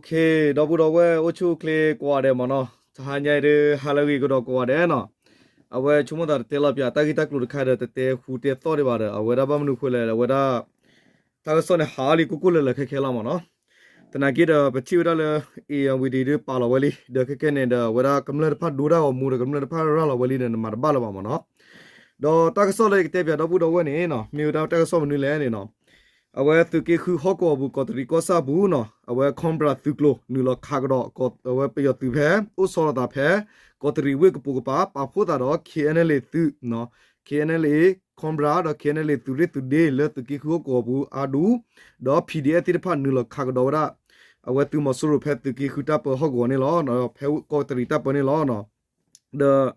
ဒီပုၢ်ဒီဝဲၢ်အိၣ်ဆူၣ်အိၣ်ချ့ကိးဂၤဒဲးမ့ၢ်နီၤ, တဟါညါအံၤဒုး ဟါလၢအဂ့ၤကဒီးကိးဂၤဒဲးနီၤ, အဝဲဆိကမိၣ်သးတတဲလီၤပၠး တၢ်ဂ့ၢ်တၢ်ကျိၤတခါဒီး တတဲဃူတဲသီၣ်ဒံးဘၣ်ဒီး အဝဲဒၣ်ဘၣ်မနုၤဃိလဲၣ် အဝဲဒၣ် တၢ်ကစီၣ်န့ၣ် ဟးအီၤလံကိၢ်ကိၢ်လၢၤလၢၤခဲခဲလီၤမ့ၢ်နီၤ, သနာ်က့ဒီး ပထံၣ်ဝဲဒၣ်လၢ ဧရာဝတီ ဒုးပာ်လီၤဝဲလံ ဒီးခဲခဲန့ၣ်ဒီး အဝဲဒၣ်ကမျၢၢ်တဖၣ်ဒိတၢ်ဂီၤမူဒီး ကမျၢၢ်တဖၣ်ရၤလီၤဝဲလံဒီး နမၤတဘၣ်လၢၤဘၣ်မ့ၢ်နီၤ, ဒီးတၢ်ကစီၣ်လၢယကတဲပၠးဒီပုၢ်ဒီဝဲၢ်န့ၣ်နီၤ မ့ၢ်ဝဲဒၣ်တၢ်ကစီၣ်မနုၤလဲၣ်န့ၣ်နီၤ အဝဲသုးက့ဃုဟီၣ်ကဝီၤပူၤ ကီးတရံးကီၢ်ဆၣ်ပူၤနီၤ အဝဲ Cobra သုးကျိၤ နုာ်လီၤခးကဒီး အဝဲပယီၤသုးဖဲ အိၣ်ဆီလီၤသးဖဲ ကီးတရံးဝ့ၢ်ကပိာ်ကပၤ ပာ်ဖှိၣ်သးဒီး KNLA သုး KNLA Cobra ဒီး KNLA သုးရ့ၣ်သုးဒ့ လၢသုးက့ဃုဟီၣ်ကဝီၤပူၤအါဒူ ဒီး PDF သ့ၣ်တဖၣ်နုာ်လီၤခးကဒီးဝဲဒၣ် အဝဲသုးမီၤစိရိၤဖဲသုးက့ဃုတၢ်ပၢဟီၣ်ကဝီၤန့ၣ်လီၤ. ဖဲကီးတရံးတၢ်ပၢန့ၣ်လီၤ. ဒီး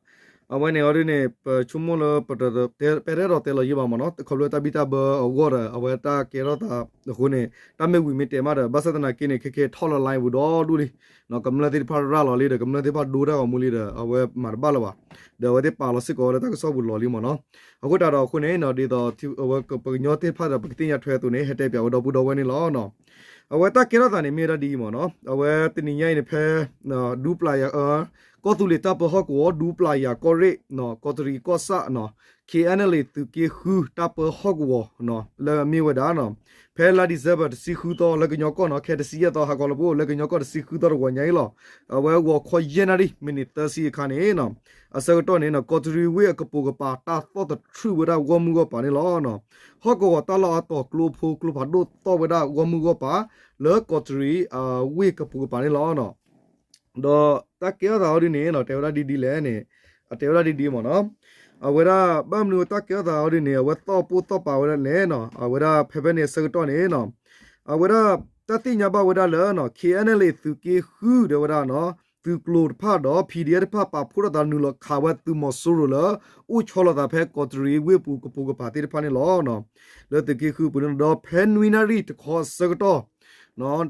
အဝဲန့ၣ်အီၤဒ်န့ၣ် ပဆိကမိၣ်လၢ ပတအဲၣ်ဒိးတဲလီၤယံာ်ဘၣ်မ့ၢ်နီၤ, ခီဖျိတၢ်ဘံၣ်တၢ်ဘၢအဂီၢ်ဒီး အဝဲတၢ်ကဲထီၣ်သးအဃိန့ၣ် တၢ်မ့ၢ်ဝံၤမ့ၢ်တဲာ်မးဒီး ဘၣ်ဆၣ်သနာ်က့န့ၣ် ခဲခဲ ထီၣ်လၢ line ပူၤဒီဒူၣ်လံ, ကမျၢၢ်သ့ၣ်တဖၣ်ရၤလီၤလံဒီး ကမျၢၢ်သ့ၣ်တဖၣ်ဒိတၢ်ဂီၤမူလံဒီး အဝဲမၤတဘၣ်လၢၤဘၣ်, ဒီးအဝဲသ့ၣ်ပာ်လီၤစ့ၢ်ကီးဝဲလၢတၢ်ကစီၣ်ပူၤလီၤလံမ့ၢ်နီၤ. အဃိသတးဒီးအဃိန့ၣ် ဒ်သိး ပကညီသ့ၣ်တဖၣ်ဒီး ပကသ့ၣ်ညါထွဲအသိးန့ၣ် ဟဲတဲပၠးဝဲဒီပုၢ်ဒီဝဲၢ်န့ၣ်လီၤ. အဝဲတၢ်ကဲထီၣ်သးန့ၣ် မ့ၢ်ဝဲဒၣ်ဒ်အံၤမ့ၢ်နီၤ, အဝဲတနံၤညါအံၤန့ၣ် ဖဲ ဒူပျၢ်ယၤ ကီၢ်သူလ့ၤတၢ်ပၢဟီၣ်ကဝီၤ ဒူပျၢ်ယၤကီၢ်ရ့ၣ် ကီးတရံးကီၢ်ဆၣ် KNLA သုးက့ဃုတၢ်ပၢဟီၣ်ကဝီၤ လၢအမ့ၢ်ဝဲဒၣ် ဖဲလါ December တဆံဃုသီ လၢကညီကီၢ်နီၤ, ခဲတဆံယဲၢ်သီဟါခီလၢပအိၣ် လၢကညီကီၢ်တဆံဃုသီတဂီၤညါအံၤလီၤ. အဝဲဂီၤခီယဲၢ်နၣ်ရံၣ် မံးနံးသၢဆံအခါန့ၣ် အဆၢကတီၢ်န့ၣ် ကီးတရံးဝ့ၢ်အကပိာ်ကပၤ တၢ်သီၣ်သထြုးဝဲဒၣ်ဂီၢ်မုၢ်ဂီၢ်ပၤန့ၣ်လီၤ. ဟီၣ်ကဝီၤတၢ်လီၢ်အါတီၤ ကျိဖိကျိဖးဒိၣ်သီၣ်ဝဲဒၣ်ဂီၢ်မုၢ်ဂီၢ်ပၤ လၢကီးတရံးဝ့ၢ်ကပိာ်ကပၤန့ၣ်လီၤ. ဒီးတၢ်ကဲထီၣ်သးအီၤဒ်န့ၣ် တဲဝဲဒၣ်ဒ်ဒ်လဲၣ်န့ၣ်, အတဲဝဲဒၣ်ဒ်ဒ်မ့ၢ်နီၤ, အဝဲဒၣ်ဘၣ်မနုၤတၢ်ကဲထီၣ်သးအီၤဒ်န့ၣ် အဝဲသီၣ်ပိၢ်သီၣ်ပၤဝဲဒၣ်လဲၣ်နီၤ, အဝဲဒၣ်ဖဲဖဲန့ၣ်အဆၢကတီၢ်န့ၣ်နီၤ, အဝဲဒၣ်တၢ်သ့ၣ်ညါဘၣ်ဝဲဒၣ်လၢ KNLA သုးက့ဃုဒီးဝဲဒၣ် သုးကျိၤတဖၣ်ဒီး PDF တဖၣ်ပာ်ဖှိၣ်ထီၣ်သးနုာ်လီၤခးဝဲသုးမီၤစိရိၤလၢ အိၣ်ဆီလီၤသးဖဲကီးတရံးဝ့ၢ်ပူၤကပိာ်ကပၤသ့ၣ်တဖၣ်န့ၣ်လီၤ. လၢသုးက့ဃုပူၤန့ၣ် ဒီးဖဲနွံနၣ်ရံၣ်တခီအဆၢကတီၢ်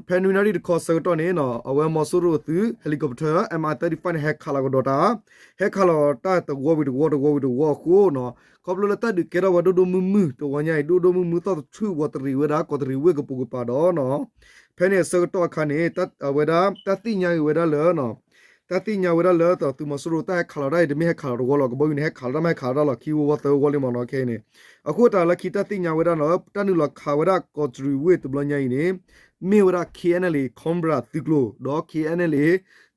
ဖဲနွံနၣ်ရံၣ်တခီအဆၢကတီၢ်န့ၣ် အဝဲမီၤစိရိၤသုး helicopter MI thirty-five န့ၣ် ဟဲခးလီၤကဒီးတၢ်, ဟဲခးလီၤတၢ်တဝီဝံၤတဝီ တဝီဝံၤတဝီအဃိနီၤ, ခီဖျိလၢတၢ်ဒုးကဲထီၣ်ဝဲဒိၣ်ဒိၣ်မုၢ်မုၢ် တဝီညါအံၤ ဒိၣ်ဒိၣ်မုၢ်မုၢ်သီၣ်သထြုးဝီၤတရံးဝဲဒၣ် ကီးတရံးဝ့ၢ်ကပိာ်ကပၤဒီးနီၤ, ဖဲန့ၣ်အဆၢကတီၢ်အခါန့ၣ် အဝဲဒၣ်တၢ်သ့ၣ်ညါက့ၤဝဲဒၣ်လၢ တၢ်သ့ၣ်ညါဝဲဒၣ်လၢသုးမီၤစိရိၤတၢ်ဟဲခးလီၤဒၣ်အံၤ တမ့ၢ်ဟဲခးလီၤတဝီလီၤ, ကဘီယူၤန့ၣ် ဟဲခးလီၤတၢ်မ့ၢ်ဟဲခးလီၤတၢ်လီၤ ခံဝီဝီသၢဝီလံမ့ၢ်နီၤ ခဲအံၤန့ၣ်, အဃိတၢ်လၢခံတၢ်သ့ၣ်ညါဝဲဒၣ်လၢ တၢ်နုာ်လီၤခးဝဲဒၣ်ကီးတရံးဝ့ၢ်တဘျီညါအံၤန့ၣ် မ့ၢ်ဝဲဒၣ် KNLA Cobra သုးကျိၤ ဒီး KNLA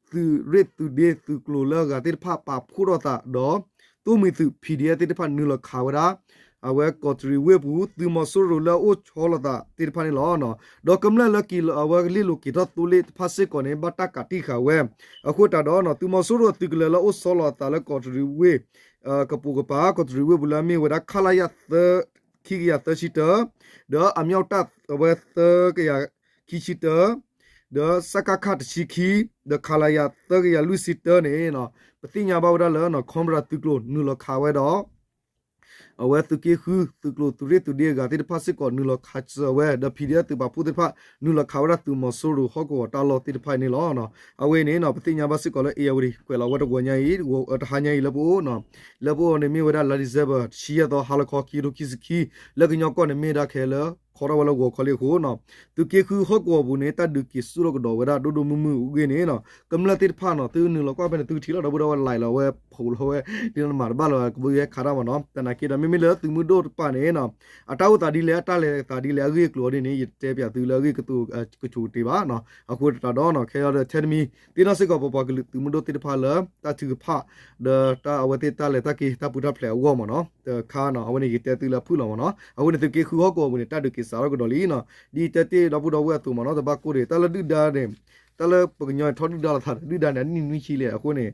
သုးရ့ၣ်သုးဒ့သုးကျိၤလၢအဂၤသ့ၣ်တဖၣ်ပာ်ဖှိၣ်ထီၣ်သး ဒီးသိၣ်မှံၤသုး PDF သ့ၣ်တဖၣ်နုာ်လီၤခးဝဲဒၣ် အဝဲကီးတရံးဝ့ၢ်ပူၤ သုးမီၤစိရိၤလၢအအိၣ်ဆီလီၤသးသ့ၣ်တဖၣ်န့ၣ်လီၤ. ဒီးကမျၢၢ်လၢက့ၤလီၤအဝဲလ့ၣ်လိၤက့ၤထီၣ်သိလ့ၣ်တဖၣ်စ့ၢ်ကီးန့ၣ် ဘၣ်တၢ်ကးတံာ်ဃာ်ဝဲ, အဃိသတးဒီး သုးမီၤစိရိၤသုးကလၢၤလၢအအိၣ်ဆီလီၤသးလၢကီးတရံးဝ့ၢ် ကပိာ်ကပၤ ကီးတရံးဝ့ၢ်ပူၤလၢအမ့ၢ်ဝဲဒၣ် ခလရ သၢခံကယၤသၢဆံတၢ, ဒီးအမြောက်တပ် အဝဲသၢကယၤခံဆံတၢ, ဒီး စကခ တဆံခံ, ဒီး ခလရ သၢကယၤလွံၢ်ဆံတၢန့ၣ် ပသ့ၣ်ညါဘၣ်ဝဲဒၣ်လၢ Cobra သုးကျိၤနုာ်လီၤခးဝဲဒီး အဝဲသုးက့ဃု သုးကျိၤသုးရ့ၣ်သုးဒ့အဂၤသ့ၣ်တဖၣ်စ့ၢ်ကီးနုာ်လီၤခးစၢၤဝဲ ဒီး PDF သုးပာ်ဖှိၣ်သ့ၣ်တဖၣ် နုာ်လီၤခးဝဲဒၣ်သုးမီၤစိရိၤဟီၣ်ကဝီၤတၢ်လီၢ်သ့ၣ်တဖၣ်န့ၣ်လီၤ. အဝဲအံၤန့ၣ် ပသ့ၣ်ညါဘၣ်စ့ၢ်ကီးလၢ ဧရာဝတီ ကွဲးလီၤဝဲတဂီၤညါအံၤ တဟါညါအံၤလၢပအိၣ် လၢပအိၣ်န့ၣ်မ့ၢ်ဝဲဒၣ်လါ December တဆံယဲၢ်သီ ဟါလီၤခီ ခံကထိခံဆံခံ, လၢကညီကီၢ်န့ၣ်မ့ၢ်ဒၣ်ခဲလၢ ခီထီၣ်ဝဲလၢဂီၤခီလံအဃိနီၤ, သုးက့ဃုဟီၣ်ကဝီၤပူၤန့ၣ် တၢ်ဒုးက့ၤဆူၣ်ထီၣ်ကဒီးဝဲဒၣ်ဒိၣ်ဒိၣ်မုၢ်မုၢ်အဂ့ၢ်န့ၣ်နီၤ, ကမျၢၢ်သ့ၣ်တဖၣ်နီၤ သုနုာ်လီၤကွၢ်ဖဲန့ၣ် သုကထံၣ်လီၤ ဒီပုၢ်ဒီဝဲၢ် like လီၤဝဲ ဖီၣ်လီၤဝဲ ဒ်နမၤတဘၣ်လၢၤဘၣ် ကဘီယူၤဟဲခးတၢ်မ့ၢ်နီၤ, သနာ်က့ဒီး မ့မ့ၢ်လၢသုးမုၢ်ဒိၣ်တဖၣ်န့ၣ်နီၤ အတၢ်အိၣ်သးဒ်လဲၣ် အတၢ်လဲၤသးဒ်လဲၣ် အဂ့ၢ်အကျိၤဒ်န့ၣ် ယတဲပၠးသုလၢအဂ့ၢ်ကတိၤကဆိးကတ့ၤဘၣ်နီၤ, အဃိသတးဒီးနီၤ ခဲအံၤဒီးထဲတမံၤ သ့ၣ်နီၣ်စ့ၢ်ကီးပပှၤကလုာ်သုးမုၢ်ဒိၣ်သ့ၣ်တဖၣ်လၢ တၢ်ထုကဖၣ် ဒီးတၢ်အဝဲသ့ၣ်တၢ်လဲၤတၢ်က့ၤတၢ်ပူၤတၢ်ဖျဲးအဂီၢ်မ့ၢ်နီၤ, တခါနီၤ အဝဲန့ၣ်ယတဲသုလၢအဖုၣ်လီၤမ့ၢ်နီၤ, အဝဲန့ၣ် သုးက့ဃုဟီၣ်ကဝီၤပူၤန့ၣ် တၢ်ဒုးက့ၤစးထီၣ်ကဒီးလံနီၤ, ဒ်တဲတ့ၢ်ဒီပုၢ်ဒီဝဲၢ်အသိးမ့ၢ်နီၤ, တဘၣ်ကိၢ်တဂ့ၤ တၢ်လၢဒုၣ်ဒါန့ၣ် တၢ်လၢပကညီထီၣ်ဒုၣ်ဒါလိာ်သးဒီး ဒုၣ်ဒါန့ၣ် အနံၣ်နွံဆံလဲၣ် အဃိန့ၣ်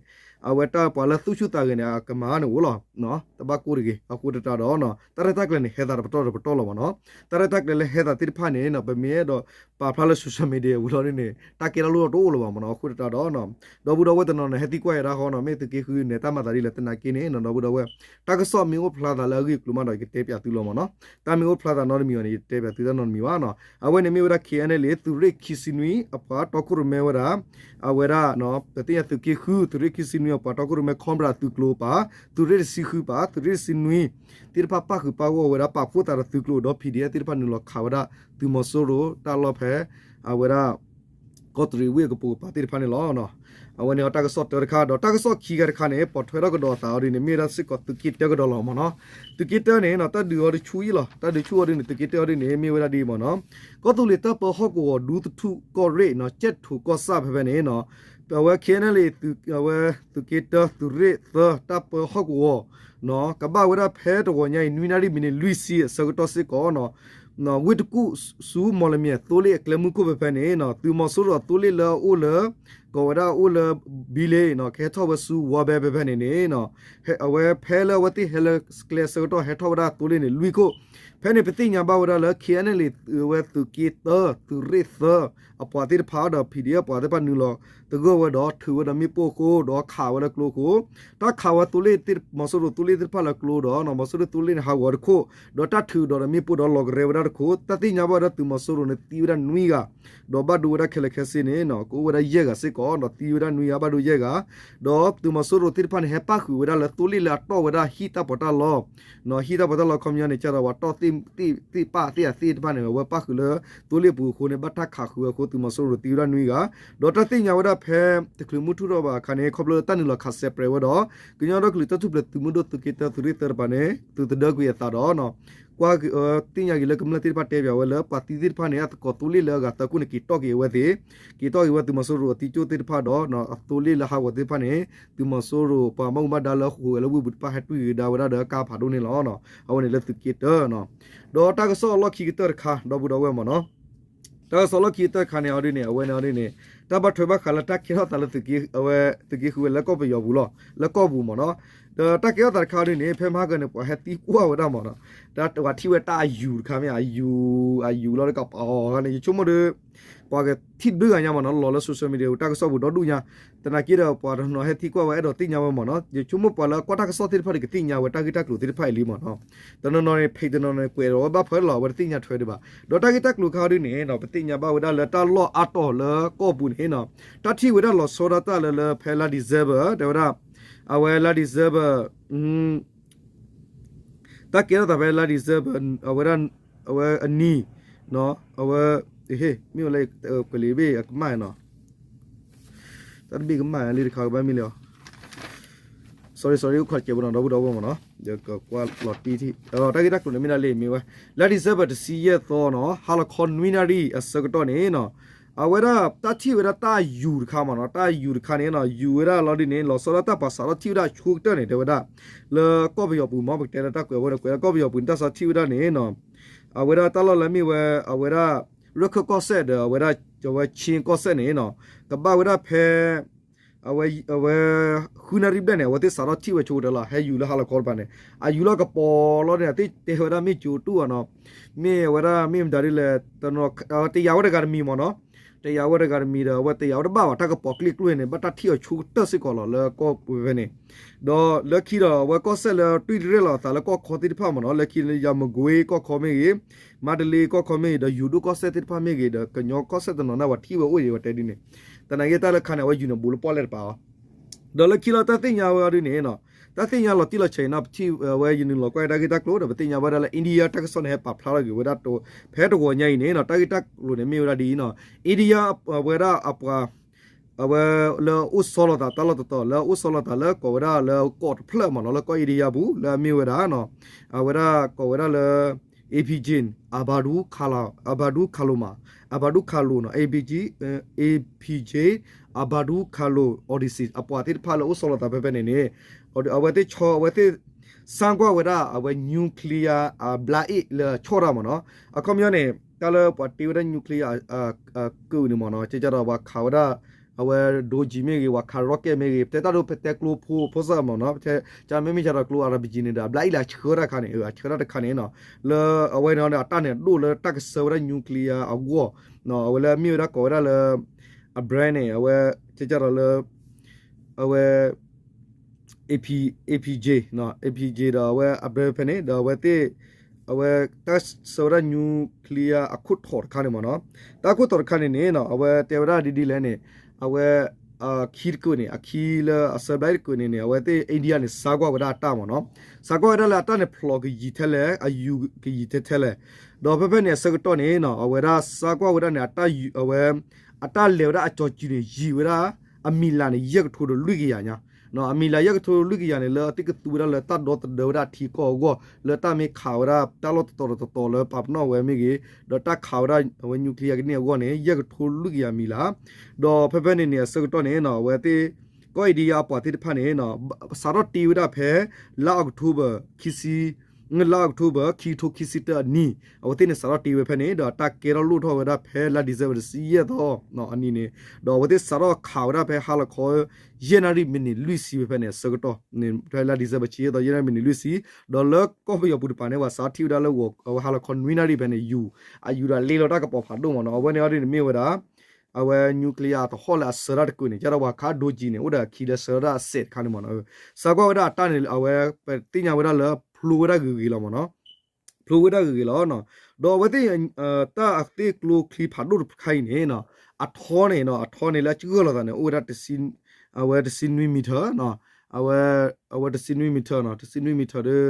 အဝဲတၢ်ပှၤလၢသူၣ်ဆူၣ်သးဂဲၤန့ၣ် အကမၤန့ၣ်အိၣ်လီၤ, တဘၣ်ကိၢ်တဂ့ၤ, အဃိသတးဒီး တၢ်ရဲၣ်တၢ်ကျဲၤန့ၣ် ဟဲသးတပတီၢ်တပတီၢ်လီၤမ့ၢ်နီၤ, တၢ်ရဲၣ်တၢ်ကျဲၤလၢဟဲသးသ့ၣ်တဖၣ်န့ၣ် ပမ့ၢ်အဲၣ်ဒိးပာ်ဖျါလၢ social media ဝံၤလီၤဒ်န့ၣ် တၢ်ကဲထီၣ်လိၣ်တအိၣ်လၢၤဘၣ်မ့ၢ်နီၤ, အဃိသတးဒီး ဒီပုၢ်ဒီဝဲၢ်တနီၤန့ၣ် ဟဲသံကွၢ်ယၤဒၣ်ဃီနီၤ, မ့ၢ်သုးက့ဃုန့ၣ် တၢ်မၤသးဒ်လဲၣ် သနာ်က့န့ၣ် ဒီပုၢ်ဒီဝဲၢ် တၢ်ကစီၣ်မ့ၢ်အိၣ်ဖျါသးလၢအဂ့ၢ်အကျိၤမးဒီး ယကတဲပၠးသုလီၤမ့ၢ်နီၤ, တၢ်မ့ၢ်အိၣ်ဖျါသးနီတမံၤဘၣ်န့ၣ် ယတတဲပၠးသုတၢ်နီတမံၤဘၣ်နီၤ, အဝဲန့ၣ်မ့ၢ်ဝဲဒၣ် KNLA သုးရ့ၣ်ခံဆံနွံ အပှၤတီခိၣ်ရိၣ်မဲဝဲဒၣ် အဝဲဒၣ် ပသ့ၣ်ညါသုးက့ဃု သုးရ့ၣ်ခံဆံနွံ အပှၤတီခိၣ်ရိၣ်မဲ Cobra သုးကျိၤပၤ သုးရ့ၣ်တဆံဃုပၤ သုးရ့ၣ်တဆံနွံ သ့ၣ်တဖၣ်ပၣ်ဃုာ်ပၣ်ဂီၢ်ဝဲဒၣ် ပာ်ဖှိၣ်သးဒီးသုးကျိၤဒီး PDF သ့ၣ်တဖၣ်နုာ်လီၤခးဝဲဒၣ် သုးမီၤစိရိၤတၢ်လီၢ်ဖဲ အဝဲဒၣ် ကီးတရံးဝ့ၢ်အကပိာ်ကပၤသ့ၣ်တဖၣ်န့ၣ်လီၤ. အဝဲန့ၣ်အတၢ်ကစီၣ်တၢတခါ ဒီးတၢ်ကစီၣ်ခံခါတခါန့ၣ် ပိာ်ထွဲထီၣ်ကဒီးအသးအီၤဒ်န့ၣ် မ့ၢ်ဝဲဒၣ်စ့ၢ်ကီးသုးက့တၢကဒီးလီၤမ့ၢ်နီၤ. သုးက့တၢန့ၣ်နီၤ တၢ်ဒုးအီၤတဆူအံၤလီၤ. တၢ်ဒုးဆူအီၤဒ်န့ၣ် သုးက့တၢအီၤဒ်န့ၣ် မ့ၢ်ဝဲဒၣ်ဒ်အံၤမ့ၢ်နီၤ. ကီၢ်သူလ့ၤတၢ်ပၢဟီၣ်ကဝီၤ ဒူသထူၣ်ကီၢ်ရ့ၣ်နီၤ ကၠဲၣ်ထိးကီၢ်ဆၣ်ဖဲဖဲန့ၣ်နီၤ အဝဲ ခဲအံၤန့ၣ်လံ အဝဲသုးက့တၢ သုးရ့ၣ်သၢ တၢ်ပၢဟီၣ်ကဝီၤ ကဘၣ်ဝဲဒၣ်ဖဲတဂီၤညါအံၤ နွံနၣ်ရံၣ်မံးနံးလွံၢ်ဆံအဆၢကတီၢ်စ့ၢ်ကီးနီၤ ဝ့ၢ်တကူၣ်ဆူမီၢ်လမၠဲၣ် သိလ့ၣ်အကျဲမုၢ်ခိၣ်ဖဲဖဲန့ၣ်နီၤ သုးမီၤစိရိၤအသိလ့ၣ်လၢအအိၣ်လၢ ကိးဝဲဒၣ်အအိၣ်လၢ ဘံလ့နီၤ ကဟဲထီၣ်ဝဲဆူဝါဘဲဖဲဖဲန့ၣ်န့ၣ်နီၤ အဝဲဖဲလၢအဝဲသ့ၣ်ဟဲလၢကျဲအဆၢကတီၢ် ဟဲထီၣ်ဝဲဒၣ်သိလ့ၣ်န့ၣ် လွံၢ်ခိၣ် ဖဲန့ၣ်ပသ့ၣ်ညါဘၣ်ဝဲဒၣ်လၢ ခဲအံၤန့ၣ်လံ အဝဲသုးက့တၢ သုးရ့ၣ်သၢ အပှၤသ့ၣ်တဖၣ်ဒီး ပီၣ်ဒံၣ်အပှၤသ့ၣ်တဖၣ်နုာ်လီၤသဂၢၢ်ဝဲဒီးထုးဝဲဒီးမ့ၣ်ပိၢ်အဃိ ဒီးခးဝဲလၢကျိအဃိ တၢ်ခးဝဲသိလ့ၣ် မီၤစိရိၤသိလ့ၣ်သ့ၣ်တဖၣ်လၢကျိဒီး မီၤစိရိၤသိလ့ၣ်န့ၣ်ဟးဂီၤတခိၣ် ဒီးတၢ်ထုးဒီးမ့ၣ်ပိၢ်ဒီးလီၤကရဲဝဲဒၣ်တခိၣ် တၢ်သ့ၣ်ညါဘၣ်ဝဲဒၣ်သုးမီၤစိရိၤန့ၣ်သံဝဲဒၣ်နွံဂၤ ဒီးဘၣ်ဒိဝဲဒၣ်ခဲလၢာ်ခဲဆ့န့ၣ်နီၤ ကအိၣ်ဝဲဒၣ်ယဲၢ်ဂၤစ့ၢ်ကီး ဒီးသံဝဲဒၣ်နွံဂၤ ဘၣ်ဒိယဲၢ်ဂၤ ဒီးသုးမီၤစိရိၤသ့ၣ်တဖၣ်န့ၣ် ဟဲပၣ်ဃုာ်ဝဲဒၣ်လၢသိလ့ၣ်လၢအတီၢ်ဝဲဒၣ်ဟံၣ်တၢ်ပီးတၢ်လီ ဟံၣ်တၢ်ပီးတၢ်လီခီပညီန့ၣ် ကဲဒီးပှၤတီၢ်သ့ၣ်ပၣ်သ့ၣ်အသ့ၣ်တဖၣ်န့ၣ် အဝဲပၣ်ဃုာ်လၢသိလ့ၣ်ပူၤအဃိန့ၣ် ဘၣ်တၢ်ခးဃုာ်ဝဲအဃိ သုးမီၤစိရိၤသံဝဲဒၣ်နွံဂၤ ဒီးတၢ်သ့ၣ်ညါဝဲဒၣ်ဖဲ တချုးမုၢ်ထူၣ်ထီၣ်ဘၣ်အခါန့ၣ် ခီဖျိလၢတၢ်နုာ်လီၤခးစဲးပြဲးဝဲဒီး ကညီဒီကလုာ်တၢ်ထူၣ်ဖျဲးသုးမုၢ်ဒိၣ်သုးက့တၢ သုးရ့ၣ်သၢတပၤန့ၣ် သုးသဒၢကွံာ်အသးဒီး ကွၢ်သ့ၣ်ညါက့ၤလၢကမျၢၢ်သ့ၣ်တဖၣ်တဲပၠးဝဲလၢ ပှၤသံသ့ၣ်တဖၣ်န့ၣ် အသကိးသိလ့ၣ်လၢအဂၤသၢခိၣ်န့ၣ် က့ၤတီၢ်က့ၤအဝဲသ့ၣ်, က့ၤတီၢ်က့ၤဝဲသုးမီၤစိရိၤအသံကၠိၣ်သ့ၣ်တဖၣ်ဒီး အသိလ့ၣ်လၢဟးဂီၤသ့ၣ်တဖၣ်န့ၣ် သုးမီၤစိရိၤပှၤဘၣ်မူဘၣ်ဒါလၢဟူးဂဲၤလၢဝ့ၢ်ပူၤတဖၣ် ဟဲတွံၢ်ကဒါဝဲဒၣ်ဒီးကါဖးဒိၣ်န့ၣ်လီၤ. အဝဲန့ၣ်လၢသုးက့တၢ, ဒီးတၢ်ကစီၣ်လီၢ်ခံကတၢၢ်တခါ ဒီပုၢ်ဒီဝဲၢ်မ့ၢ်နီၤ, တၢ်ကစီၣ်လီၢ်ခံကတၢၢ်တခါန့ၣ် အီၤဒ်န့ၣ် အဝဲန့ၣ်အီၤဒ်န့ၣ် တၢ်ဘၣ်ထွဲဘၣ်ဃးလၢတၢ်ကဲထီၣ်သးလၢသုးက့ဃုဝဲလၢကီၢ်ပယီၤပူၤလီၤ, လၢကီၢ်ပူၤမ့ၢ်နီၤ, ဒီးတၢ်ကဲထီၣ်သးတခါအီၤဒ်န့ၣ် ဖဲမဟါကန့ၣ် ပှၤဟဲသံကွၢ်ဝဲဒၣ်မ့ၢ်နီၤ, တၢ်ပှၤထံၣ်ဝဲတၢ်အယူၤတခါမ့ၢ် အယူၤ အယူၤလီၤတကပၤအီၤန့ၣ် ယဆိကမိၣ်ဒီး ပှၤကထံၣ်တဘျုးဂၤညါမ့ၢ်နီၤ လီၤလၢ social media တၢ်ကစီၣ်ပူၤဒီဒူၣ်ညါ, သနာ်က့ဒီးပှၤတနီၤဟဲသံကွၢ်ဝဲအဲၣ်ဒိးသ့ၣ်ညါဝဲမ့ၢ်နီၤ, ယဆိကမိၣ်ပှၤလၢကွၢ်တၢ်ကစီၣ်သ့ၣ်တဖၣ်ဒီးကသ့ၣ်ညါဝဲတၢ်ဂ့ၢ်တၢ်ကျိၤသ့ၣ်တဖၣ်အံၤလံမ့ၢ်နီၤ, တနီၤနီၤန့ၣ် page တနီၤနီၤန့ၣ် ကွဲးဒီးဝဲဘၣ်ဖဲလီၤ အဝဲတသ့ၣ်ညါထွဲဒံးဘၣ်, ဒီးတၢ်ဂ့ၢ်တၢ်ကျိၤခါအီၤဒ်န့ၣ်နီၤ ပသ့ၣ်ညါဘၣ်ဝဲဒၣ်လၢတၢ်လီၢ်အါတီၤလၢကီၢ်ပူၤန့ၣ်နီၤ, တၢ်ထံၣ်ဝဲဒၣ်လီၤဆီဒၣ်တၢ်လၢလၢဖဲလါ December တဲဝဲဒၣ်, အဝဲလါ December တၢ်ကဲထီၣ်သးဖဲလါ December အဝဲဒၣ်, အဝဲအနံၤ, အဝဲ, မ့ၢ်ဝဲလၢ ကွဲးလံာ်ဘ့ၣ်အကမၣ်နီၤ, တၢ်တဘ့ၣ်ကမၣ်လံတခါကဘၣ်မ့ၢ်လံအီၤ, sorry sorry အိၣ်ခိးစဲးဖိနီၤ ဒီပုၢ်ဒီဝဲၢ်မ့ၢ်နီၤ, ယကကွၢ်လီၤတံၢ်ထံၣ်, တၢ်ဂ့ၢ်တၢ်ကျိၤန့ၣ်မ့ၢ်ဒၣ်လံ မ့ၢ်ဝဲ, လါ December တဆံယဲၢ်သီနီၤ ဟါလီၤခီနွံနၣ်ရံၣ်အဆၢကတီၢ်န့ၣ်နီၤ, အဝဲဒၣ်တၢ်ထံၣ်ဝဲဒၣ်တၢ်ယူၤတခါမ့ၢ်နီၤ, တၢ်ယူၤတခါန့ၣ်နီၤ ယူၤဝဲဒၣ်လီၤဒ်န့ၣ် လီၤဆီဒၣ်တၢ်ပှၤစးထီၣ်ထံၣ်ဝဲဒၣ်အဆိကတၢၢ်န့ၣ် တဲဝဲဒၣ်, လၢကီၢ်ပယီၤပူၤမ့ၢ် ပကတဲလၢတၢ်ကွဲးဝဲဒီးကွဲးလၢကီၢ်ပယီၤပူၤန့ၣ် တၢ်စးထံၣ်ဝဲဒၣ်န့ၣ်နီၤ, အဝဲဒၣ်တၢ်လီၢ်လၢမ့ၢ်ဝဲ အဝဲဒၣ် ရခၢၣ်ကီၢ်စဲၣ်ဒီး အဝဲဒၣ် အဝဲချင်းကီၢ်စဲၣ်န့ၣ်နီၤ, ကဘၣ်ဝဲဒၣ်ဖဲ အဝဲ အဝဲ ဃုနၣ်ရံၣ်ဘျဲၣ်န့ၣ် အဝဲသ့ၣ်စးထီၣ်ထံၣ်ဝဲဆိကတၢၢ်လီၤ ဟဲယူၤလၢဟါလီၤခီတပၤန့ၣ် အယူၤလီၤကပီၤလီၤန့ၣ် အသ့ၣ်တဲဝဲဒၣ်မ့ၢ်ကၠိတူၢ်အီၤနီၤ, မ့ၢ်အဝဲဒၣ်မ့ၢ်မတၤဒ်လဲၣ်, တယာ်ဝဲတဂၤတမံၤမ့ၢ်နီၤ, တယာ်ဝဲတဂၤတမံၤဒီး အဝဲတယာ်ဝဲတဘၣ်ဘၣ် တၢ်ကပီၤကျ့ကျိန့ၣ် ဘၣ်တၢ်ထံၣ်အီၤဆိကတၢၢ်စ့ၢ်ကီးလီၤ လၢကီၢ်ပူၤဖဲန့ၣ်, ဒီးလၢခံဒီး အဝဲကီၢ်စဲၣ်လၢတွံၢ်တရဲၣ်လီၤအသးလၢကီၢ်ခီသ့ၣ်တဖၣ်မ့ၢ်နီၤ, လၢခံလၢယၤမကွ့ကီၢ်ခီမ့ၢ်ဂ့ၤ မါတလ့ကီၢ်ခီမ့ၢ်ဂ့ၤ ဒီးယိၤဒိၣ်ကီၢ်စဲၣ်သ့ၣ်တဖၣ်မ့ၢ်ဂ့ၤ ဒီးကညီကီၢ်စဲၣ်တနီၤန့ၣ် ပှၤထံၣ်ဝဲအိၣ်ဒံးဝဲတဲဒ်န့ၣ်, သနာ်က့တၢ်လၢခါန့ၣ် အဝဲယူၤန့ၣ်ဘူးလၢပီၣ်လဲၣ်တပၤအီၤ, ဒီးလၢခံလီၤတၢ်သ့ၣ်ညါဝဲအီၤဒ်န့ၣ်နီၤ, တၢ်သ့ၣ်ညါလီၤတံၢ်လီၤဆဲးအံၤနီၤ ပထံၣ်ဝဲယနုာ်လီၤကွၢ်တၢ်ဂ့ၢ်တၢ်ကျိၤဒီး ပသ့ၣ်ညါဝဲဒၣ်လၢ India တၢ်ကစီၣ်န့ၣ် ဟဲပာ်ဖျါထီၣ်က့ၤဝဲဒၣ် ဖဲတဂီၤညါအံၤန့ၣ်နီၤ တၢ်ဂ့ၢ်တၢ်ကျိၤန့ၣ် မ့ၢ်ဝဲဒၣ်ဒ်အံၤနီၤ, India အဝဲဒၣ်အပှၤ အဝဲလၢအိၣ်ဆီလီၤသးတၢ်လီၢ်တတီၤ လၢအအိၣ်ဆီလီၤသးလၢကိးဝဲဒၣ်လၢကီၢ်တဖျၢၣ်မ့ၢ်နီၤ လၢကီၢ် India ပူၤ လၢအမ့ၢ်ဝဲဒၣ် အဝဲဒၣ်ကိးဝဲဒၣ်လၢ A P J Abdul Kalam, Abdul Kalam နီၤ A P J, A P J Abdul Kalam Odyssey အပှၤသ့ၣ်တဖၣ်လၢအိၣ်ဆီလီၤသးဖဲဖဲန့ၣ်န့ၣ် အဝဲသ့ၣ်ဆီ အဝဲသ့ၣ် စမ်းကွၢ်ဝဲဒၣ် အဝဲ nuclear အဘျါအ့ၣ်လၢအဆီၣ်တၢ်မ့ၢ်နီၤ, အခီပညီန့ၣ် တၢ်လၢပှၤတ့ဝဲဒၣ် nuclear အကုၢ်န့ၣ်မ့ၢ်နီၤ ကဲကဒီးပှၤခးဝဲဒၣ် အဝဲ drone မ့ၢ်ဂ့ၤ ပှၤခး rocket မ့ၢ်ဂ့ၤ ပတဲတၢ်ဒိပတဲကျိဖိဖိစၢ်မ့ၢ်နီၤ ကမ့မ့ၢ်ကဒီးကျိ RPG န့ၣ်ဒီး အဘျါအ့ၣ်လၢအဆှၢတၢ်တခါန့ၣ် အဆှၢတၢ်တခါန့ၣ်နီၤ လၢအဝဲန့ၣ်အတၢ်န့ၣ်ဒိၣ်လၢတၢ်ကဆှၢဝဲဒၣ် nuclear အဂီၢ် အဝဲလၢအမ့ၢ်ဝဲဒၣ်ကိးဝဲဒၣ်လၢ အ brand န့ၣ် အဝဲ ကဲကဒီးလၢ အဝဲ AP, APJ, APJ ဒီးအဝဲအ brand ဖဲန့ၣ် ဒီးအဝဲသ့ၣ် အဝဲတၢ်ဆှၢဝဲဒၣ် nuclear အခိၣ်ထီၣ်တခါန့ၣ်မ့ၢ်နီၤ, တၢ်ခိၣ်ထီၣ်တခါန့ၣ်န့ၣ် အဝဲတဲဝဲဒၣ်ဒ်ဒ်လဲၣ်န့ၣ် အဝဲ အခံတကုာ်န့ၣ် အခံလၢအဆှၢဘျါအ့ၣ်တကုာ်န့ၣ်န့ၣ် အဝဲသ့ၣ် India န့ၣ် စါကွၢ်ဝဲဒၣ်အတၢ်မ့ၢ်နီၤ, စါကွၢ်ဝဲဒၣ်လၢအတၢ်န့ၣ်ဖျိးကယံာ်ထဲလဲၣ် အယူၤကယံာ်ထဲထဲလဲၣ်, ဒီးဖဲဖဲန့ၣ်အဆၢကတီၢ်န့ၣ်နီၤ အဝဲဒၣ်စါကွၢ်ဝဲဒၣ်န့ၣ် အတၢ်ယူၤ အဝဲ အတၢ်လဲၤဝဲဒၣ်အကၠီၤစုၤန့ၣ် ယံာ်ဝဲဒၣ် အမံၤလၢ်န့ၣ် ယဲၢ်ကထိဒီးလွံၢ်ကယၤညါ, အမံၤလၢ်ယဲၢ်ကထိဒီးလွံၢ်ကယၤန့ၣ် လၢအသ့ၣ်ကသူဝဲဒၣ်လၢတၢ်ဒီသဒၢဝဲဒၣ်ထံကီၢ်အဂီၢ် လၢတၢ်မ့ၢ်ခးဝဲဒၣ်တၢ်လီၢ်တတီၤတတီၤလၢပာ်ပနီၣ်ဝဲမ့ၢ်ဂ့ၤ, ဒီးတၢ်ခးဝဲဒၣ်အဝဲ nuclear ကန့ၢ်အဂီၢ်န့ၣ် ယဲၢ်ကထိလွံၢ်ကယၤမံၤလၢ်, ဒီးဖဲဖဲန့ၣ်န့ၣ် အဆၢကတီၢ်န့ၣ် အဝဲသ့ၣ် ကီၢ်အ့ဒံယါအပှၤသ့ၣ်တဖၣ်န့ၣ် စးထီၣ်တ့ဝဲဒၣ်ဖဲ လါအီးကထိဘၢၣ် ခံဆံ လါအီးကထိဘၢၣ် ခံကထိခံဆံတၢအနံၤ အဝဲသ့ၣ်န့ၣ် စးထီၣ်တ့ဝဲဖဲန့ၣ် ဒီးတၢ်ကဲထီၣ်လိၣ်ထီၣ်ဝဲဒၣ်ဖဲလါ December တဆံယဲၢ်သီအနံၤန့ၣ်, ဒီးအဝဲသ့ၣ်စးထီၣ်ခးဝဲဒၣ်ဖဲဟါလီၤခီ ယဲၢ်နၣ်ရံၣ်မံးနံးလွံၢ်ဆံဝဲဖဲန့ၣ် အဆၢကတီၢ်န့ၣ် ဖဲလါ December တဆံယဲၢ်သီ ယဲၢ်နၣ်ရံၣ်မံးနံးလွံၢ်ဆံ, ဒီးလၢကီၢ်ပယီၤပူၤတပၤန့ၣ် ပှၤစးထီၣ်ထံၣ်ဝဲဒၣ်လၢ အဝဲဟါလီၤခီနွံနၣ်ရံၣ်ဖဲန့ၣ် ယူၤ အယူၤဒီးလ့လီၤတၢ်ကပီၤဖးဒိၣ်မ့ၢ်နီၤ, အဝဲန့ၣ်အီၤဒ်န့ၣ်မ့ၢ်ဝဲဒၣ် အဝဲ nuclear အသဟီၣ်လၢအစၢတၢ်တကုာ်န့ၣ် ကဒီးပှၤခးဒိကံန့ၣ် အိၣ်ဒီးအခံလၢစၢတၢ်အစဲးတခါန့ၣ်မ့ၢ်နီၤ, စးကွၢ်ဝဲဒၣ်အတၢ်န့ၣ် အဝဲပသ့ၣ်ညါဝဲဒၣ်လၢဖျိဝဲဒၣ်ဂ့ၤဂ့ၤလီၤမ့ၢ်နီၤ, ဖျိဝဲဒၣ်ဂ့ၤဂ့ၤလီၤ, ဒီးအဝဲသ့ၣ် တၢ်အသ့ၣ်ကျိချံဖးဒိၣ်တခါအံၤန့ၣ် အထီန့ၣ် အထီန့ၣ်လၢအကဂၢၢ်လိာ်သးန့ၣ် အိၣ်ဝဲဒၣ် အဝဲတဆံနွံ meter အဝဲတဆံနွံ meter နီၤ, တဆံနွံ meter ဒီး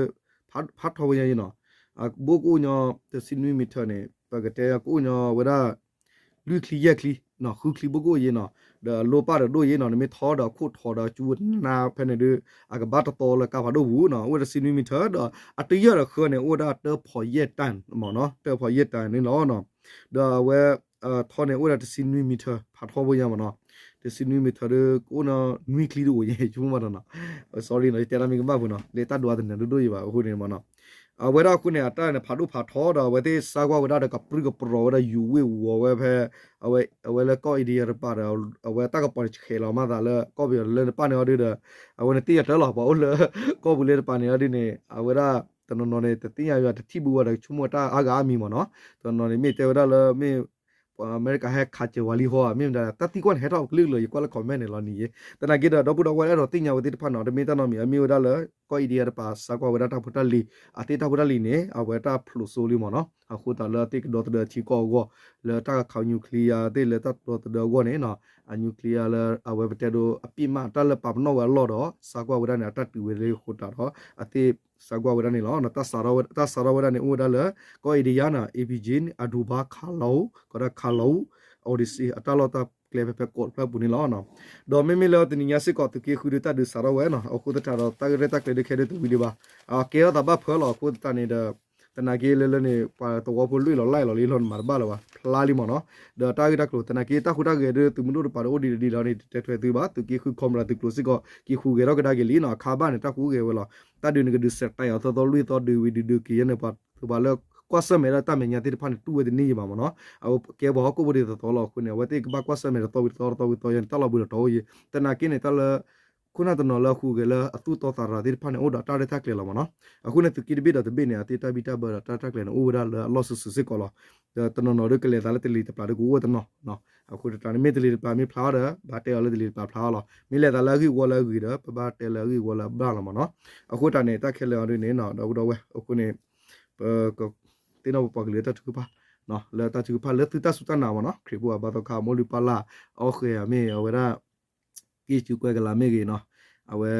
ဖးထီဝဲညါအံၤနီၤ, ဘိကအိၣ်ညီ တဆံနွံ meter န့ၣ် ပကတဲကအိၣ်ညီဝဲဒၣ် လွံၢ်ချံယဲၢ်ချံ, ဃုချံဘိကအိၣ်ယဲနီၤ, ဒီးအလိၣ်ပၢ်ဒီးဒိၣ်ယဲနီၤ, နမ့ၢ်ထီဒီးအခိၣ်ထီဒီးကၠူနါဖဲန့ၣ်ဒီး အကဘၣ်တသီလၢကါဖးဒိၣ်ပူၤနီၤ, အိၣ်ဝဲတဆံနွံ meter ဒီး အတယၢၢ်ဒီးဃၢန့ၣ် အိၣ်ဝဲဒၣ်တၢဖီးယဲၢ်တၢ်မ့ၢ်နီၤ, တၢဖီးယဲၢ်တၢ်န့ၣ်လီၤ. ဒီးအဝဲ ထီန့ၣ် အိၣ်ဝဲဒၣ်တဆံနွံ meter ဖးထီဖိညါမ့ၢ်နီၤ, တဆံနွံ meter ဒီး ကအိၣ်နီၤနွံချံတအိၣ်ယဲ ဆိကမိၣ်မးနီၤ, sorry နီၤ ယတဲတၢ်မ့ၢ်ကမၣ်ဖိနီၤ လၢတၢ်ဒိးအါတနၢၤဒိၣ်ဒိၣ်ယဲဘၣ် အဃိန့ၣ်မ့ၢ်နီၤ, အဝဲဒၣ်အဃိန့ၣ် အတၢ်န့ၣ် ဖးဒိၣ်ဖးထီဒီး အဝဲသ့ၣ်စါကွၢ်ဝဲဒၣ်ဒီးကပြုၢ်ကပြီၤဝဲဒၣ်ယူၤဝ့ၢ်ဝီၤဝဲဖဲ အဝဲလၢကီၢ်အ့ဒံယါတပၤဒီး အဝဲတၢ်ကပီၤန့ၣ်ဆဲးလီၤမးသးလၢကီၢ်ပယီၤလၢနပၢ်န့ၣ်အီၤဒုဒီး အဝဲန့ၣ်သ့ၣ်ညါတၢ်လီၤ ပှၤအိၣ်လၢကီၢ်ပူၤလၢတပၤန့ၣ်အီၤဒုန့ၣ် အဝဲဒၣ် တနီၤနီၤန့ၣ် တသ့ၣ်ညါဘၣ် တထံၣ်ဘၣ်ဝဲဒီးကဆိကမိၣ်တၢ်အါဂၤအါမံၤမ့ၢ်နီၤ, တနီၤနီၤန့ၣ်မ့ၢ်တဲဝဲဒၣ်လၢမ့ၢ် ပှၤအမဲရကၤဟဲခးစၢၤဝၤလံဟီဧါ မ့ၢ်မတၤ တၢ်သံကွၢ်န့ၣ် ဟဲထီၣ်ကလုာ်ကလုာ် ယကွၢ်လၢ comment န့ၣ်လီၤနံၤယဲ, သနာ်က့ဒီး ဒီပုၢ်ဒီဝဲၢ်အဲၣ်ဒိးသ့ၣ်ညါဝဲသ့ၣ်တဖၣ်နီၤ တမ့ၢ်တၢ်နီတမံၤ အမ့ၢ်ဝဲဒၣ်လၢ ကီၢ်အ့ဒံယါတပၤ စါကွၢ်ဝဲဒၣ်တၢ်ဖိတၢ်လံၤ အသ့ၣ်တၢ်ဖိတၢ်လံၤန့ၣ် အဝဲတၢ်ဖျိးစိလံမ့ၢ်နီၤ, အဃိသတးလၢအသ့ၣ်ကဒီသဒၢထံကီၢ်အဂီၢ် လၢတၢ်ခး nuclear သ့ၣ်လၢတၢ်ကဒီသဒၢအဂီၢ်န့ၣ် အ nuclear လၢအဝဲပတဲဒိးအပ့ၢ်မးတၢ်လၢပာ်ပနီၣ်ဝဲအလီၢ်ဒီး စါကွၢ်ဝဲဒၣ်န့ၣ် အတၢ်တုၤဝဲလၢအဃိသတးဒီး အသ့ၣ်စါကွၢ်ဝဲဒၣ်န့ၣ်လီၤ. တၢ်စးထီၣ်ဝဲဒၣ်န့ၣ် အိၣ်ဝဲဒၣ်လၢ ကီၢ်အ့ဒံယါနီၤ APJ အဒိဘါခးလီၤ ကီးဒၣ်ခးလီၤ Odyssey အတၢ်လီၢ်တၢ်ကျဲဖဲဖဲကီးတဖျၢၣ်ပူၤန့ၣ်လီၤ. ဒီးမ့မ့ၢ်လၢတနံၤညါစ့ၢ်ကီး သုးက့ဃုဒီးတၢ်ဒုးစးထီၣ်ဝဲနီၤ အဃိသတးဒီး တၢ်ရဲၣ်တၢ်ကျဲၤဒုးခဲဒုးတဝံၤဒံးဘၣ် ကဲထီၣ်သးဘၣ်ဖၢလီၤ အဃိသတးန့ၣ်ဒီး သနာ်က့လၢလၢန့ၣ် ပှၤသဝီဖိလွံၢ်လီၤလၢ်လီၤလံလီၤ နမၤတဘၣ်လၢၤဘၣ် ဖျါလံမ့ၢ်နီၤ, ဒီးတၢ်ဂ့ၢ်တၢ်ကျိၤ သနာ်က့တၢ်ဟူးတၢ်ဂဲၤဒုးသုးမုၢ်ဒိၣ်တပၤဒီးအိၣ်ဒံးတဒံးလီၤန့ၣ် တတဲထွဲသုဘၣ် သုးက့ဃု camera သုးကျိၤစ့ၢ်ကီး က့ၤဟူးဂဲၤထီၣ်ကဒါက့ၤလံနီၤ အခါဘၣ်န့ၣ် တၢ်ဟူးဂဲၤဝဲလီၤ တၢ်ဒုးန့ၣ်ကဒုးစဲးတၢ်အီၤသီသီလွံၢ်သီဒုးဝံၤဒုးဒုးက့ၤယဲန့ၣ် ပှၤလၢကွၢ်ဆၢၣ်မဲာ်ဒၣ်တၢ်မဲာ်ညါသ့ၣ်တဖၣ်န့ၣ် တူၢ်ဝဲတန့ၢ်ယံၤဘၣ်မ့ၢ်နီၤ, အဝဲကဲပှၤဟီၣ်ခိၣ်ဖိဒ်သိးသိးလီၤ အဃိန့ၣ် အဝဲသ့ၣ်ကဘၣ်ကွၢ်ဆၢၣ်မဲာ်တသီဝံၤတသီ တသီဝံၤတသီယဲန့ၣ် တၢ်လီၤဘှံးလီၤတီၤအိၣ်ယံၤ သနာ်က့န့ၣ် တၢ်လၢ ခိၣ်နၢ်တနီၤလၢအဟူးဂဲၤလၢအသူၣ်တီသးရၤသ့ၣ်တဖၣ်န့ၣ် အိၣ်ဒီးတၢ်ရဲၣ်တၢ်ကျဲၤလီၤမ့ၢ်နီၤ, အဃိန့ၣ် သုးက့တဘ့ၣ်ဒီးတဘ့ၣ်န့ၣ် အသ့ၣ်တၢ်ဘံၣ်တၢ်ဘၢဒီးတၢ်ရဲၣ်တၢ်ကျဲၤန့ၣ် အိၣ်ဝဲဒၣ်လၢအလီၢ်စုာ်စုာ်စ့ၢ်ကီးလီၤ, ဒီးတနီၤနီၤဒုးကလဲၤသးလၢတလံၤတပျၢ်ဒုးကအိၣ်ဝဲတနီၤ, အဃိတၢ်န့ၣ်မ့ၢ်တလံၤတပျၢ်မ့ၢ်ဖျါအီၤဒီး ဘၣ်တဲအီၤလၢတလံၤတပျၢ်ဖျါအီၤလီၤ မ့ၢ်လဲၤသးလၢအဂ့ၢ်ဝီလၢအဂ့ၢ်ဒီး ပဘၣ်တဲလၢအဂ့ၢ်ဝီလၢအဘၣ်လီၤမ့ၢ်နီၤ, အဃိတၢ်န့ၣ် တၢ်ခဲလၢာ်အီၤဒ်န့ၣ် ဒီပုၢ်ဒီဝဲၢ် အဃိန့ၣ် ပ သ့ၣ်နီၣ်ပပှၤကလုာ်လၢတၢ်ထုကဖၣ် လၢတၢ်ထုကဖၣ်လၢသုတၢ်စူၢ်တၢ်နာ်မ့ၢ်နီၤ ခရံာ်ဖိအဘါသီခါ မိၢ်လုၢ်ပၢ်လၢ် အီၣ်ဃဲၤဧါမ့ၢ်ဂ့ၤ အဝဲဒၣ် က့ၤစူးကွဲကလးမ့ၢ်ဂ့ၤနီၤ အဝဲ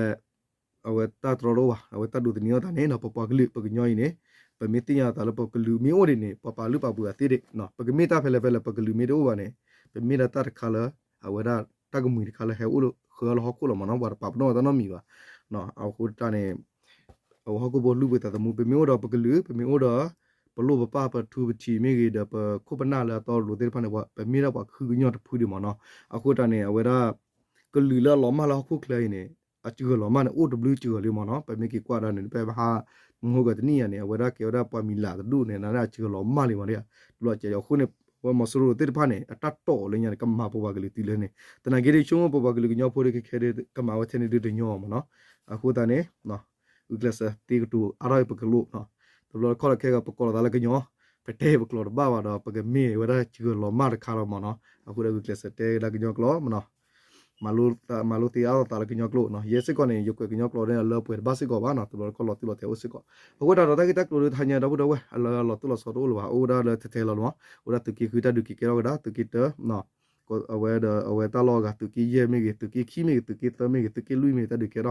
အဝဲတၢ်တြီတအိၣ်ဘၣ် အဝဲတၢ်ဒိးသန့ၤအီၣ်သးန့ၣ်နီၤ ပပှၤကလုာ်ပကညီအံၤန့ၣ် ပမ့ၢ်သ့ၣ်ညါသးလၢပကလုာ်မ့ၢ်အိၣ်ဒံးန့ၣ် ပပာ်လုၢ်ပာ်ပှ့ၤအသ့ဒံး ပကမ့ၢ်တၢ်ဖဲလဲၣ်ဖဲလဲၣ် ပကလုာ်မ့ၢ်တအိၣ်ဘၣ်န့ၣ် ပမ့ၢ်ဒၣ်တၢ်တခါလၢ အဝဲဒၣ်တၢ်ကမှံၤတခါလၢဟဲအိၣ်လၢဃၢလၢဟီၣ်ခိၣ်လီၤမ့ၢ်နီၤ ပှၤတပာ်ပနီၣ်တၢ်နီတမံၤဘၣ် အဃိတၢ်န့ၣ် အဝဲဟီၣ်ခိၣ်ဖိလုၢ်ပှ့ၤသးသမူ ပမ့ၢ်အိၣ်ဒီးပကလုာ် ပမ့ၢ်အိၣ်ဒီး ပလိၣ်ပပၢ်ပထူပထံးမ့ၢ်ဂ့ၤဒီး ပခိၣ်ပနၢ်လၢအတီအလိၤသ့ၣ်တဖၣ်န့ၣ် ပမ့ၢ်ဒၣ်ပှၤခုကညီၢ်တဖုဒံးမ့ၢ်နီၤ အဃိတၢ်န့ၣ် အဝဲဒၣ် ကလုာ်လၢအလီၤမၢ်လၢဟီၣ်ခိၣ်ချၢအံၤန့ၣ် အစှၤလီၤမၢ်န့ၣ် အိၣ်တဘျုးစှၤလံမ့ၢ်နီၤ ပမ့ၢ်က့ၤကွၢ်ဒၣ်န့ၣ် ဖဲမဟါ မဟိကတနံၣ်ယၤန့ၣ် အဝဲဒၣ်ကဲဝဲဒၣ်ပှၤမံၤလၢ်တဒူၣ်န့ၣ် အစှၤလီၤမၢ်လံမ့ၢ်နီၤ တဘျီကဲအဃိန့ၣ် အဝဲမီၤစိရိၤသ့ၣ်တဖၣ်န့ၣ် အတၢ်တီၢ်လၢညါန့ၣ် ကမၤပပှၤကလုာ်တုၤလၢန့ၣ် သနာ်က့ဒီးဆိကမိၣ်ပပှၤကလုာ်ကညီဖိဒီးခဲခဲဒီး ကမၤဝဲထဲန့ၣ်ဒုးတညီမ့ၢ်နီၤ အဃိသတးန့ၣ် ဂုာ်ကျဲးစၢးသ့ကတိၤအါထီၣ်ပကလိၣ် တဘျီတခီၣ်လၢခဲကပကိးလီၤသးလၢကညီ ပတဲပကျိာ်တဘၣ်ဘၣ်ဒီး ပကမ့ၢ်ဝဲဒၣ်စှၤလီၤမၢ်တခါလီၤမ့ၢ်နီၤ အဃိဒီးဂုာ်ကျဲးစၢးတဲကဒါကညီကျိာ်မ့ၢ်နီၤ မၤလိသ့အါထီၣ်သးလၢကညီကျိာ်နီၤ ယဲစ့ၢ်ကီးန့ၣ် ယကွဲးကညီကျိာ်န့ၣ် အလၢပှဲၤတဘၣ်စ့ၢ်ကီးဘၣ်နီၤ တဘျီတခီၣ်လီၤတံၢ်လီၤတဲာ်အိၣ်စ့ၢ်ကီး အဃိတၢ်ဒီးတၢ်ဂ့ၢ်တၢ်ကျိၤဒုးတဟါညါဒီပုၢ်ဒီဝဲၢ် အလၢလီၤတိၢ်လီၤဆီတအိၣ်လၢၤဘၣ် အိၣ်ဝဲဒၣ်လၢထဲထဲလီၤလီၤ အိၣ်ဝဲဒၣ်သုးက့ဃုတၢ်ဒုးက့ၤကဲထီၣ်ကဒါ သုးက့တၢ အဝဲဒီးအဝဲတၢ်လီၢ်အဂၤ သုးက့ယဲၢ်မ့ၢ်ဂ့ၤ သုးက့ခံမ့ၢ်ဂ့ၤ သုးက့သၢမ့ၢ်ဂ့ၤ သုးက့လွံၢ်မ့ၢ်ဂ့ၤ တၢ်ဒုးကဲ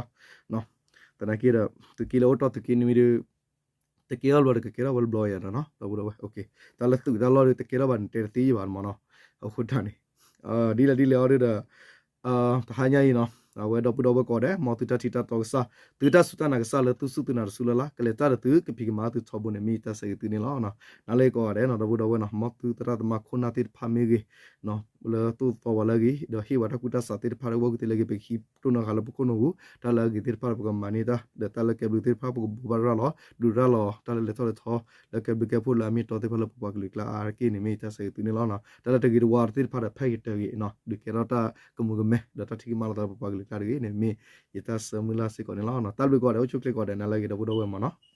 ထီၣ် သနာ်က့ဒီး သုးက့လၢအိၣ်တီၢ်သုးက့နွံဒီး တကဲထီၣ်ဘျီတကကဲထီၣ်ဝဲတဘျီယၤနီၤ ဒီပုၢ်ဒီဝဲၢ် တၢ်လၢသုးတၢ်လီၢ်ဒီးတကဲထီၣ်ဘၣ်န့ၣ် တဲတသ့ယဘၣ်မ့ၢ်နီၤ အဃိတၢ်န့ၣ် ဒ်လဲၣ်ဒ်လဲၣ်အီၤဒီး တဟါညါအံၤနီၤ အဝဲဒီပုၢ်ဒီဝဲၢ်ကိးဂၤဒဲး မ်သုတၢ်ထံၣ်တၢ်တီကစၢ် သုတၢ်စူၢ်တၢ်နာ်ကစၢ်လၢသုစူၢ်သုနာ်တစူၢ်လၢ်လၢ် ကလဲၤတၢ်ဒီးသုကဖံးကမၤသုထီဘိန့ၣ် မ့ၢ်ယတၢ်ဆၢဂ့ၤသုန့ၣ်လီၤ. နၤလၢကိးဂၤဒဲးနီၤ ဒီပုၢ်ဒီဝဲၢ်နီၤ မ်သုသရၣ်သမါခိၣ်နၢ်သ့ၣ်တဖၣ်မ့ၢ်ဂ့ၤ လၢသိၣ်သီဝဲလၢအဂ့ၤ ဒီးဟ့ၣ်ဝဲတၢ်ကူၣ်တၢ်ဆးသ့ၣ်တဖၣ် ဝဲၢ်ကူၣ်သ့လၢအဂ့ၤ ပကဟံးတိၢ်နီၣ်ဃာ်လၢပခိၣ်နူာ်ပူၤ တၢ်လၢအဂ့ၤသ့ၣ်တဖၣ်ဒီး ပကမၤန့ၢ်တၢ် ဒီးတၢ်လၢကဲဘျုးသ့ၣ်တဖၣ် ပကဘိးဘၣ်ရၤလီၤ ဒုးရၤလီၤ တၢ်လၢလဲၤထီၣ်လဲၤထီ လၢကဲဘျုးကဲဖှိၣ်လၢအမ့ၢ်တီသ့ၣ်တဖၣ်လၢပပှၤကလုာ်ကျါအါတက့ၢ်န့ၣ် မ့ၢ်ယတၢ်ဆၢဂ့ၤသုန့ၣ်လီၤ. တၢ်လၢတဂ့ၤတဝါသ့ၣ်တဖၣ်ဒီး ဖဲကတၢၢ်ဂ့ၤနီၤ ဒုးကဲထီၣ်တၢ်ကမူၤကမဲ ဒီးတၢ်ထံၣ်ကမၣ်လီၤသးလၢပပှၤကလုာ်ကျါတဂ့ၤန့ၣ် မ့ၢ်ယတၢ်ဆၢမုၢ်လၢ်စ့ၢ်ကီးန့ၣ်လီၤ. တၢ်ဘျုးကိးဂၤဒဲး အိၣ်ဆူၣ်ချ့ကိးဂၤဒဲး နၤလၢအဂ့ၤ ဒီပုၢ်ဒီဝဲၢ်မးနီၤ.